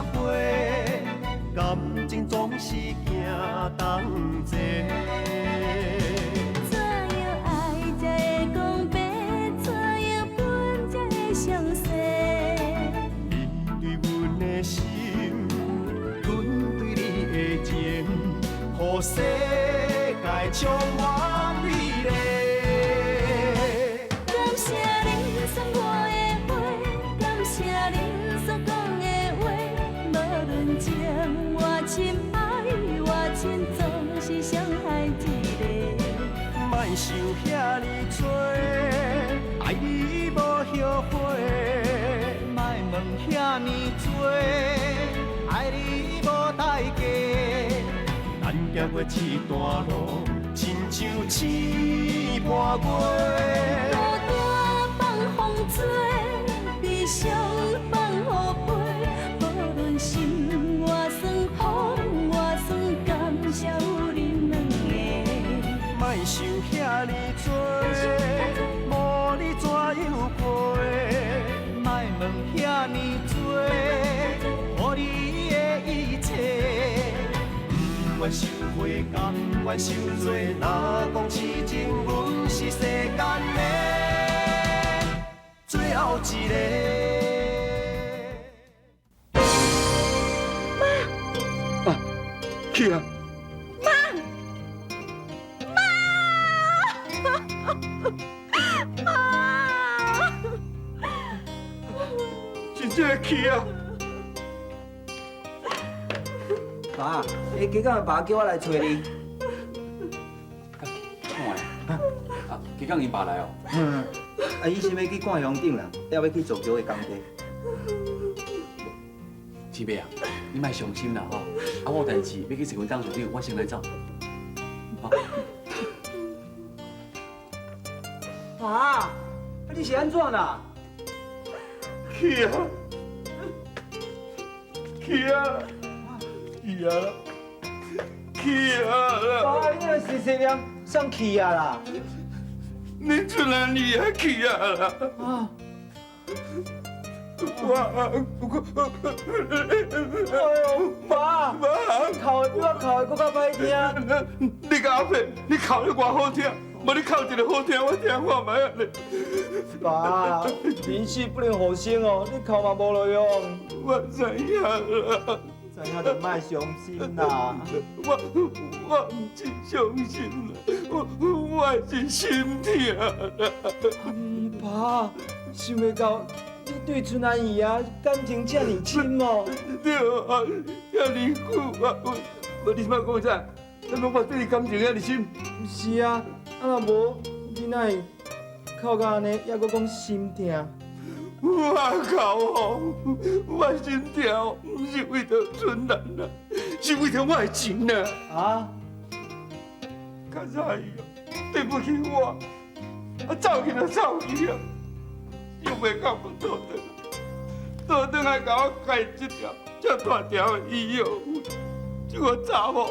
花，感情總是行同齊。怎樣愛才會講白？怎樣分才會詳細？你對阮的心，阮對你的情，予世界充滿美麗。感謝恁送我的花，感謝恁所講的話，無論情偌深，愛偌深，總是傷害一个。莫想遐爾多，愛你無後悔。莫問遐爾多，愛你無代價。咱行過這段路，親像星伴月。孤單放風吹，悲傷放雨飞，無論心偌酸，風偌酸，感謝有恁兩个。莫想遐爾多，無你怎樣過？莫問遐爾多，予你的一切。不願受悔，甘願受罪。若講痴情，阮是世間的最後一个。啊，去啊！媽！媽！真正去啊！爸，欸，鸡公爸叫我來揣你。看啊，雞公𪜶爸來哦。嗯，啊，伊是欲去看鄉長啦，了欲去造橋的工地。志伯啊，你莫傷心啦吼。啊，我有代誌欲去找阮董事長，我先來走。好。爸，啊，你是按怎啦？去啊！去啊！去啊！去啊！爸，你那細細念，啥去啊啦？你出來你也去啊啦！啊！我哎呦，爸，爸，哭的比我哭的閣較歹聽。你共阿伯，你哭得偌好聽，無你哭一个好聽，我聽看覓啊咧。爸，人死不能復生哦，你哭嘛無路用。我知影啦。知影就莫傷心啦。我毋是傷心啦，我是心疼啦。爸，想袂到你對春蘭姨啊感情這爾深哦。對啊，遐爾久啊，我你莫講啥？你講我對你感情遐爾深？是啊，啊若無你哪會哭甲按呢，猶閣講心疼？我哭吼，我心疼，毋是為著春蘭啦，是為著我的錢啦。啊？較早伊對不起我，啊走去就走去啊，想袂到閣倒轉來，倒轉來共我開這條這大條的醫藥費，這個查某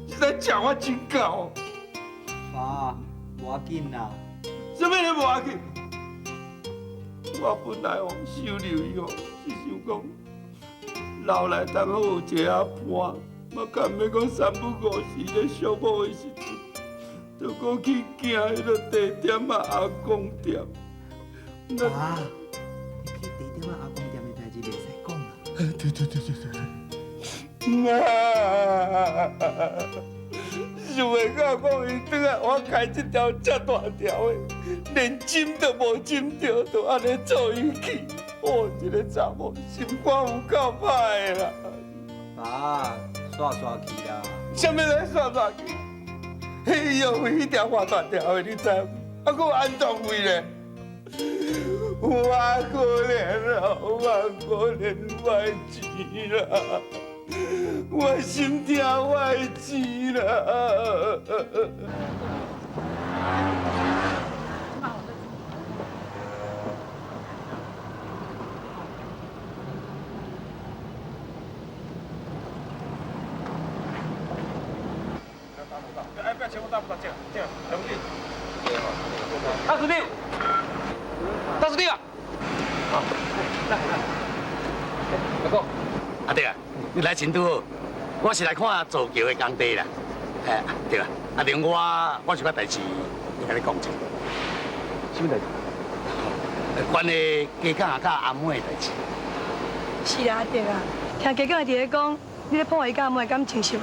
實在食我真夠。爸，無要緊啦。啥物咧無要緊？我本來哦收留伊哦，是想講老來當好有一个仔伴，嘛較毋免講三不五時咧寂寞的時陣，就閣去行彼个地點仔阿公店。爸，你去地點仔阿公店的代誌袂使講啦。對對對對對對。啊！想袂到講伊轉來我開這條這大條的，連針都無針著，就按呢做伊去。哦，這个查某心肝有夠歹的啦。爸，煞煞去啦。啥物咧煞煞去？彼醫藥費彼條偌大條的，你知無？啊，閣有安裝費咧。我可憐啊，我可憐我的錢啦。我心疼我的錢啦！大师弟，大师弟啊！来来，大哥，阿弟啊，你來真拄好，我是來看造橋的工地啦。哎，對啦，啊另外我有寡代誌欲共你講一下。啥物代誌？關於家港佮阿妹的代誌。是啊，阿弟啊，聽家港佇咧講，你咧破壞伊佮阿妹的感情是無？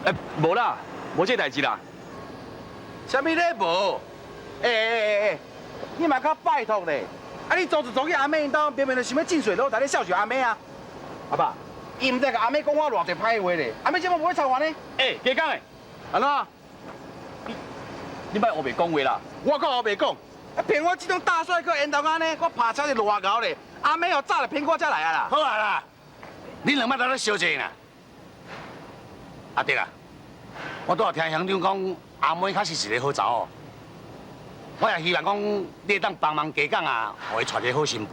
欸，無啦，無這代誌啦。啥物咧無？欸欸欸欸，你嘛較拜託咧！啊，你做一做去阿妹𪜶兜，明明就想欲近水樓台咧孝順阿妹啊！阿爸，伊毋知共阿妹講我偌濟歹話咧，阿妹這擺無欲插我呢？欸，家港的，按怎？你莫烏白講話啦！我閣烏白講，啊憑我這種大帥哥緣投按呢，我拍車是偌𠢕咧，阿妹哦早就騙我遮來啊啦！好啊啦，恁兩莫在咧相爭啦。阿弟啊，我拄仔聽鄉長講，阿妹確實是一個好查某，我也希望講你會當幫忙家港啊，予伊娶一個好新婦，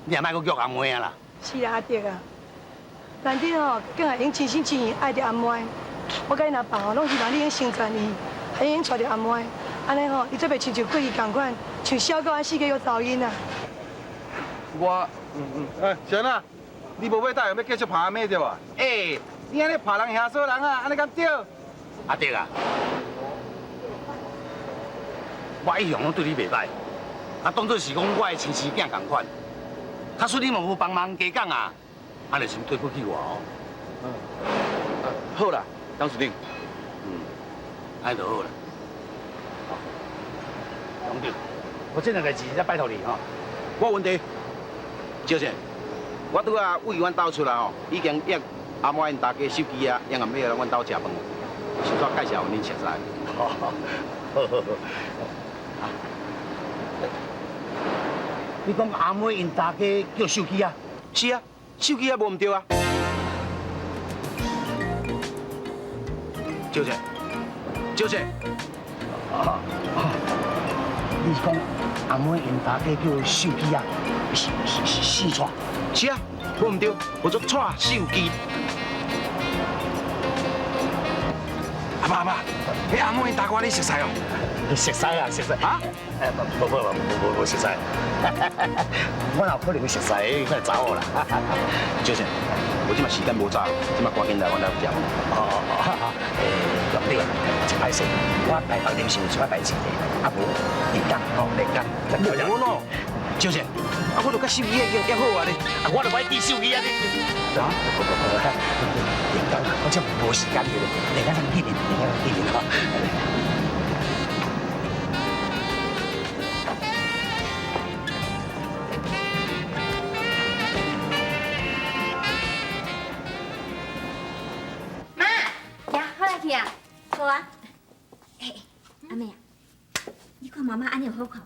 你也莫閣約阿妹啊啦。是啊，阿弟啊，難得吼，更會用真心真意愛著阿妹，我佮𪜶阿爸吼，攏希望你用成全伊，還用娶著阿妹，按呢吼，伊才袂親像過去仝款，像小狗按四界閣走𪜶啊。我，欸，是按怎？你無欲答應欲繼續拍阿妹對無？欸，你按呢拍人遐衰人啊，按呢敢對？阿弟啊，我一向攏對你袂歹，啊，當作是講我的親生囝仝款。假使你嘛無幫忙加減啊，按呢是對不起我哦。好啦，董事長，按呢就好啦。董事長，我這兩個代誌才拜託你吼。無問題。趙姐，我拄仔為阮兜出來吼，已經約阿媽𪜶大家手機啊，約阿妹來阮兜食飯，先煞介紹予恁熟似。好，好，好，好。你講阿妹𪜶大家叫手機啊？是啊，手機啊，無毋對啊。趙姐，趙姐，你是講阿妹𪜶大家叫手機啊？是是是四蔡？是啊，無毋對，叫做蔡手機。阿爸阿爸，彼阿妹𪜶大家你熟似哦？熟似啊，熟似。啊？欸，無無無無無熟似。我哪有可能會熟似彼查某啦？趙姐，我這馬時間無早，這馬趕緊來阮兜食飯。哦哦哦，欸，董事長，真歹勢，我台北臨時有一寡代誌，啊無連工吼，連工。無喏，趙姐，啊我都佮手機已經約好啊咧，啊我都欲記手機啊你。啊，無無無，連工啊，我這無時間咧，連工咱見面，連工咱見面吼。媽，呀，好來去啊，好啊。欸，阿妹啊，你看媽媽按呢有好看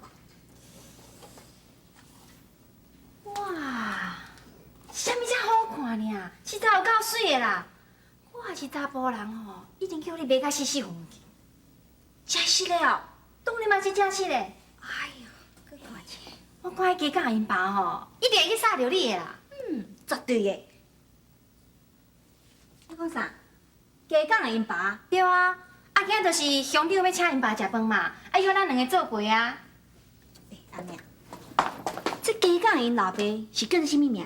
無？哇，啥物遮好看爾？實在有夠媠的啦！我若是查埔人吼，一定叫你買甲死死昏去。真實的哦，當然嘛是真實的。哎喲，閣看者。我看彼家港𪜶爸吼，一定會去殺著你的啦。嗯，絕對的。你講啥？家港的𪜶爸？對啊，啊今仔就是鄉長欲請𪜶爸食飯嘛，啊約咱兩个做陪啊。欸，阿妹啊，這家港𪜶老爸是叫做啥物名？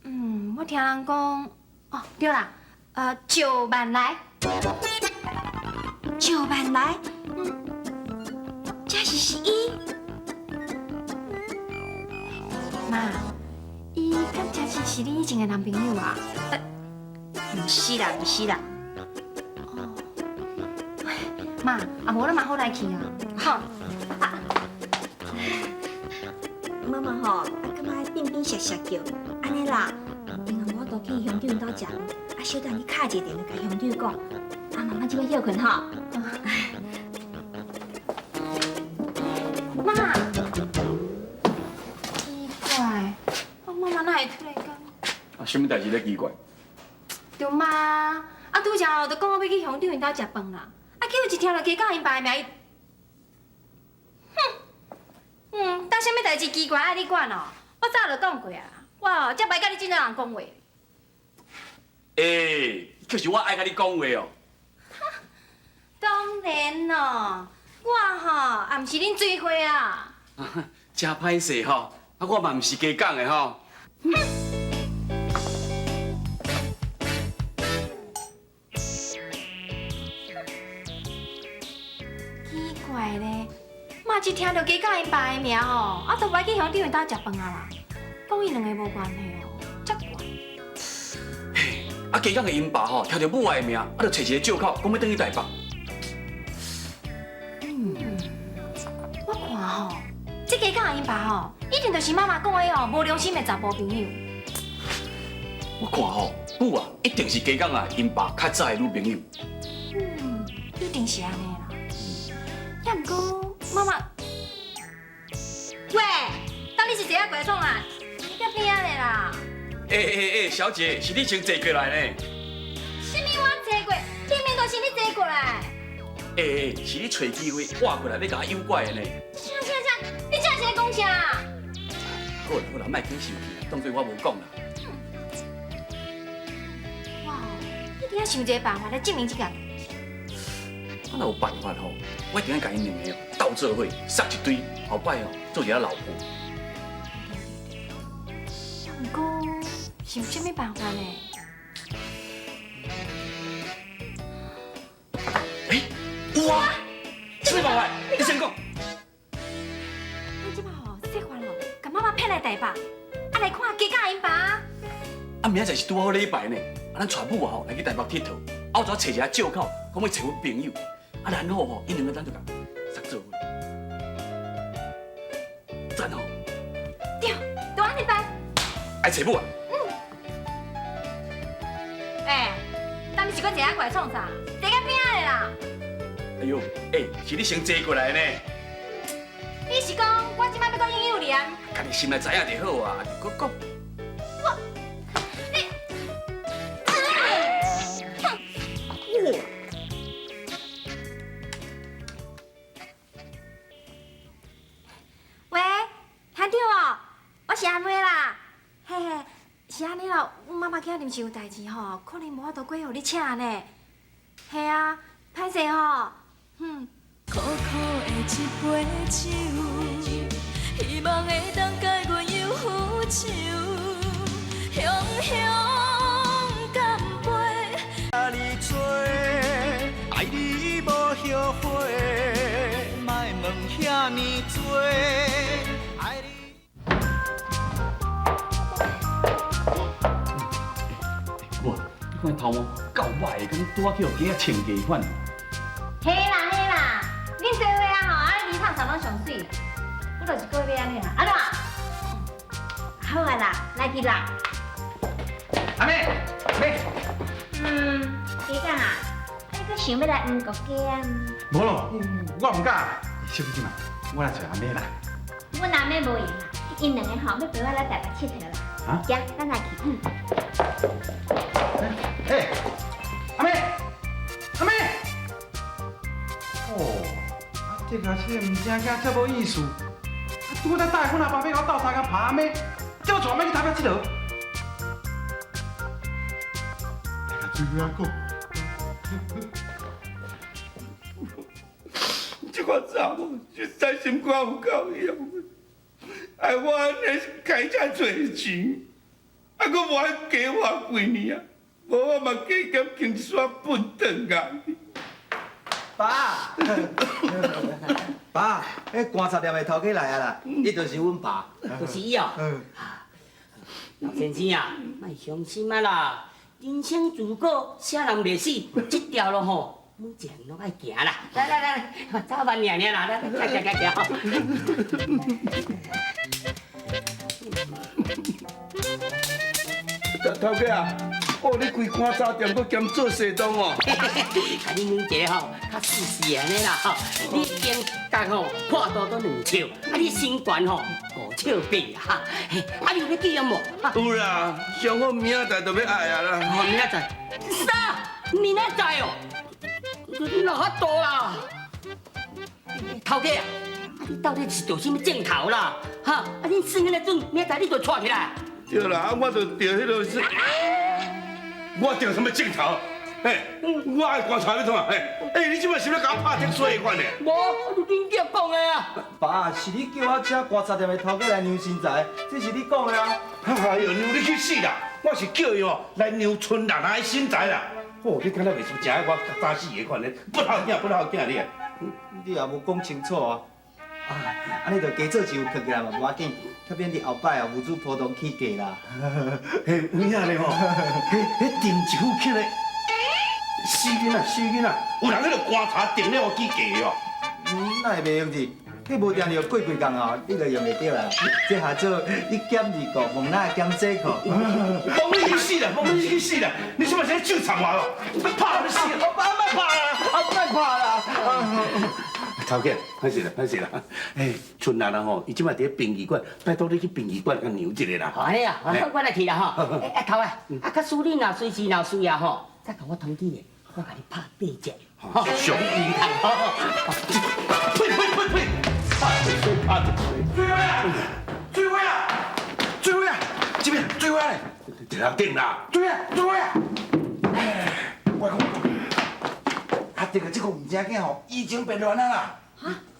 嗯，我聽人講，哦，對啦，趙萬來。趙萬來？嗯，這是是伊？媽，伊敢真是是你以前的男朋友啊？毋是啦，毋是啦。哦，媽，啊無咱嘛好來去啊。好。啊，媽媽吼，啊感覺變變熟熟叫，按呢啦，另外我都去鄉長兜食飯，啊小等你敲一個電話共鄉長講，啊媽媽這擺歇睏吼。媽，奇怪，我媽媽哪會突然間？啊，啥物代誌咧奇怪？對嘛，啊拄才就講好欲去鄉長𪜶兜食飯啦，啊結果一聽著家港𪜶爸的名，伊，哼，嗯，當啥物代誌奇怪愛你管哦？我早就講過啊，我哦才袂佮你這種人講話。欸，可是我愛佮你講話哦。當然咯，我吼也毋是恁水花啊。真歹勢吼，啊，我嘛毋是加讲的吼。奇怪咧，嘛一听著加讲𪜶爸的名吼，啊，就袂去乡长𪜶兜食饭啊啦。讲𪜶两个无关系哦，遮怪。啊，加讲的𪜶爸吼，听著母爱的名，啊，就揣一个借口，讲欲转去台北。嗯，我看吼，这加讲的𪜶爸吼，一定就是妈妈讲的哦，无良心的查埔朋友。我看吼，母啊，一定是加讲啊，𪜶爸较早的女朋友。嗯，一定是按呢啦。也毋过妈妈，喂，到底是坐仔过来创啊？你伫边仔咧啦？欸，小姐，是你先坐过来呢？啥物我坐过？明明就是你坐过来。欸，是你揣机会挖过来，欲共我诱拐的呢？啥啥啥？你这是咧讲啥？好啦好啦，莫去生气啦，当作我无讲啦。哇，一定要想一个办法来证明这件代志。我若有办法吼，我一定爱共𪜶两个斗做伙，捒一堆，后摆哦做一个老婆。毋过是有啥物办法呢？欸，有啊！啥物办法？你先讲。你这摆吼设法吼，共妈妈骗来台北，啊来看加讲𪜶爸。啊，明仔载是拄好礼拜呢，啊，咱带母啊吼来去台北𨑨迌，啊，我就揣一个借口，讲欲揣阮朋友，啊，然后吼，𪜶两个咱就共捒做伙，赞吼！对，就按呢办。爱揣母啊！嗯。欸，当你是阁坐仔过来创啥？坐到边仔咧啦！哎呦，欸，是你先坐过来呢。你是讲我这摆欲阁引诱你啊？家己心内知影就好啊，阁讲。我，你，哼！喂，乡长哦，我是阿妹啦。嘿嘿，是按呢啦，阮妈妈今仔临时有代志吼，可能无法度过予你请呢。嘿啊，歹势吼，嗯。苦苦的一杯酒，希望会当解阮忧愁，雄雄干杯。爱你无后悔，莫问遐呢多。爱你。哇，你看头毛够歹的，敢拄仔去予鸡仔穿过款。嘿啦嘿啦，恁做伙啊吼，啊二胖嫂拢上水，我就是过欲按呢啦，按怎？好啊啦，来去啦。阿妹，妹。嗯，鸡仔啊，你阁想欲来黄国家啊？无咯，我毋敢。小姐嘛，我来揣阿妹啦。阮阿妹无闲啦，𪜶两个吼欲陪我来台北𨑨迌啦。啊？行，咱来去。嗯。欸，阿妹，阿妹。哦，啊，这个这毋正经，这无意思。啊，拄才答应阮阿爸欲共我斗相共拍阿妹，这欲带阿妹去台北𨑨迌。来共水果讲。这个查某实在心肝有够凶，害我按呢开遮济钱，啊，阁无爱加我几年啊，无我嘛加减经一煞笨转来。爸，爸，彼棺材店的头家来啊啦，伊就是阮爸，就是伊哦。老先生啊，莫伤心啊啦，人生自古啥人袂死，这条路吼，每一个人拢爱行啦。来来来，走慢尔尔啦，来，行行行行。头家啊，哦，你开棺材店，阁兼做社东哦？共你问一下吼，较细细按呢啦吼，你肩胛吼破肚都2尺，啊你身悬吼5尺8啊，啊你有欲记用无？有啦，上好明仔载就欲爱啊啦。哦，明仔载？啥？明仔载哦？你哪法度啦？头家啊，啊你到底是著啥物症头啦？哈，啊你算彼个准，明仔载你就带起来。对啦，啊我就著彼个是，我著啥物症头？嘿，我爱棺材欲创啊？嘿，欸，你這擺是欲共我拍滴水款呢？無，就恁囝講的啊。爸，是你叫我請棺材店的頭家來量身材，這是你講的啊。哎呦，量你去死啦！我是叫伊哦來量春蘭的身材啦。哦，你敢若袂輸誠愛我較早死的款呢？不老囝，不老囝你啊！你也無講清楚啊。啊，按呢就加做一副囥起來嘛，無要緊，較免佇後擺啊，無主波動起價啦。嘿，有影咧吼，彼彼定一副起來，死囡仔，死囡仔，有人彼个棺材定了我起价哦。嗯，哪會袂用得？彼無定著過幾工哦，你就用袂著啦。這下做一減二個，蒙哪減這個。蒙你去死啦！蒙你去死啦！你這擺是咧咒讒我哦？拍你死！我爸莫拍啦，啊莫拍啦！頭家，歹勢啦，歹勢啦！哎，春蘭啊吼，伊這擺佇咧殯儀館，拜託你去殯儀館共量一下啦。按呢啊，好，我來去啦吼。哎，頭啊，啊，假使你若隨時若有需要吼，再共我通知咧，我共你拍八折。好，上。呸呸呸呸！拍一水，拍一水。水火啊！水火啊！水火啊！這邊水火咧！佇樓頂啦。水啊！水火啊！我講，阿弟個這個毋正經吼，移情別戀啊啦！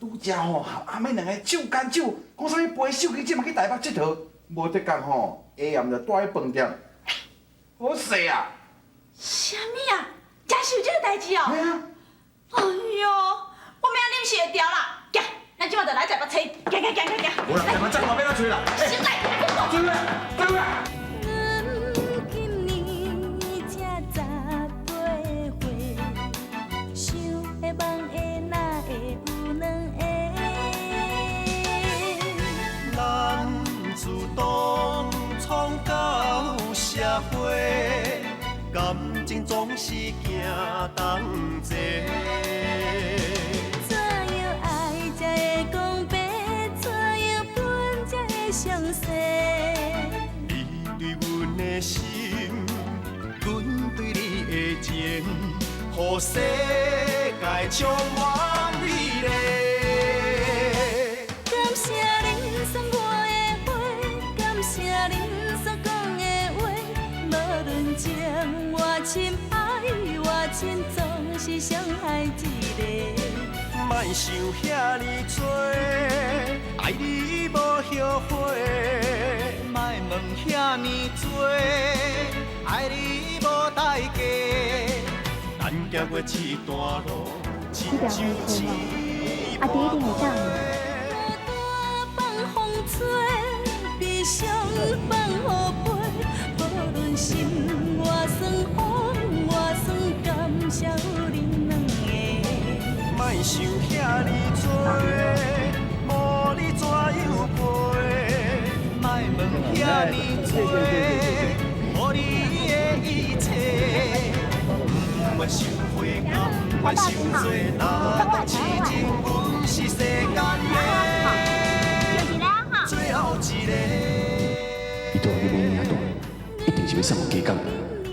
拄才吼，阿妹兩個手牽手，講啥物陪手機這嘛去台北𨑨迌，無得講吼，下暗就蹛佇飯店，好勢啊！啥物啊？真是有這個代誌哦！嘿啊！哎喲，我明仔啉是會著啦，行，咱這馬就來台北揣，行行行行行。無啦，台北這嘛欲怎揣啦？先來，追啊！追啊！阮今年才18歲，想的夢的哪會有兩個？咱自當初到社會，感情總是行同齊。怎樣愛才會講白？怎樣分才會詳細？你對阮的心，阮對你的情，予世界充滿美麗。感謝恁送我的花，感謝恁所講的話，無論情偌深，愛偌深，總是上愛一個。莫想遐呢多，愛你無後悔。莫問遐呢多，愛你無代價。咱行過這段路，親像刺阿弟一定會答應。孤單放風吹，悲傷放雨飞，無論心偌酸，風偌酸，感謝有恁兩个。莫想遐呢多，無你怎樣陪？莫問遐呢多，無你的一切。不愿伤悔，甘愿受罪，哪当痴情，阮是世间的最後一个。伊拄仔去買領帶，一定是欲送予雞公。伊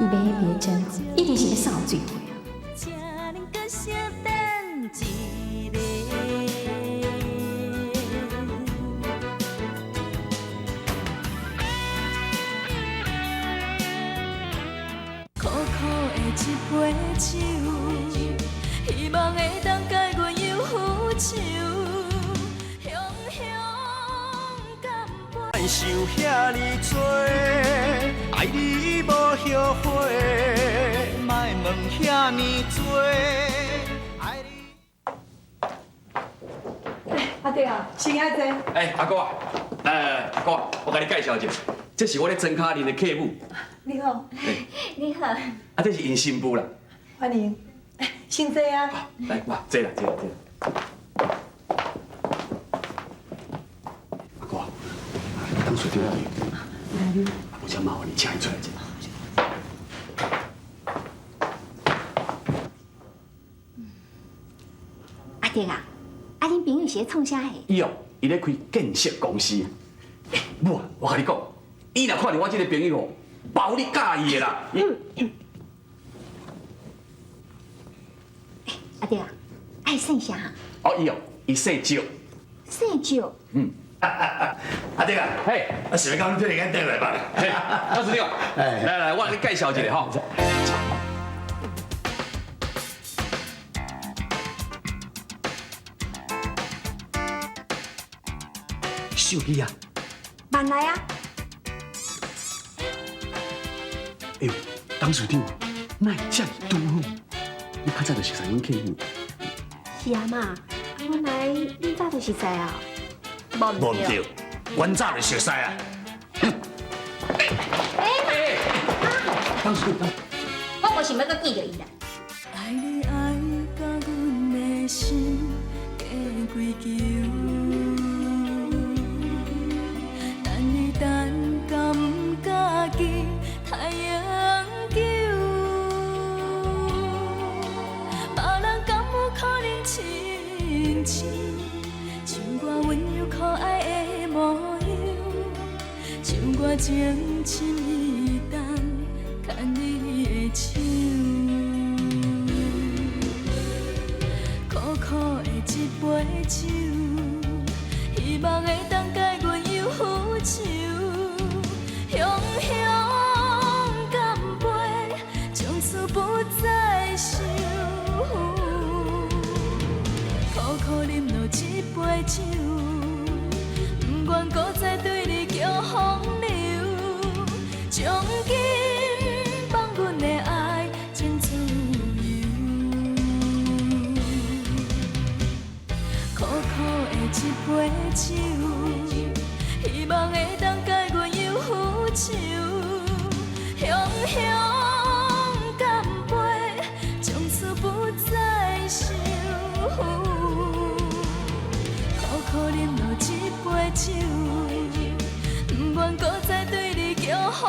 買彼別針，一定是欲送予水花。請恁閣相等一下。苦苦的一杯酒，希望會當解阮憂愁。雄雄干杯。莫想遐呢多，愛你無後悔。莫問遐呢多，愛你。阿弟啊，先愛坐。哎，阿哥啊，來來來，阿哥，我共你介紹一下，這是我咧莊跤林的客母，你好，你好，啊，這是𪜶新婦啦。歡迎，先坐啊。來，哇，坐啦，坐啦，坐啦。阿哥啊，董事長去，啊，無請麻煩你請伊出來一下。阿弟啊，啊恁朋友是咧創啥的？伊哦，伊咧開建設公司。欸，母啊，我共你講，伊若看著我這個朋友哦，包你佮意的啦。阿弟啊，啊伊姓啥？哦，伊哦，伊姓趙。姓趙。嗯。阿弟啊，嘿，啊是欲講你突然間轉來吧？嘿，董事長，來來，我共你介紹一下吼。秀去啊！慢来啊！哎呦，董事长，哪会遮尔拄好？你较早就熟似阮客户。是啊嘛，啊原来恁早就熟似啊？无毋对，阮早就熟似啊。哎，董事长，我无想欲阁见著伊啦。爱你爱甲阮的心加跪求，等你等甲毋家己太永久，别人敢有可能亲像像我温柔可爱的模样，像我情深意重牵你的手。苦苦的一杯酒，希望会当解阮忧愁。雄雄干杯，从此不再愁。苦苦饮落一杯酒，不愿阁再对你叫风流，将今放阮的爱真自由。苦苦的一杯酒，希望会当解阮忧愁。雄雄干杯，从此不再愁。苦苦饮落一杯酒，不愿阁再对你叫风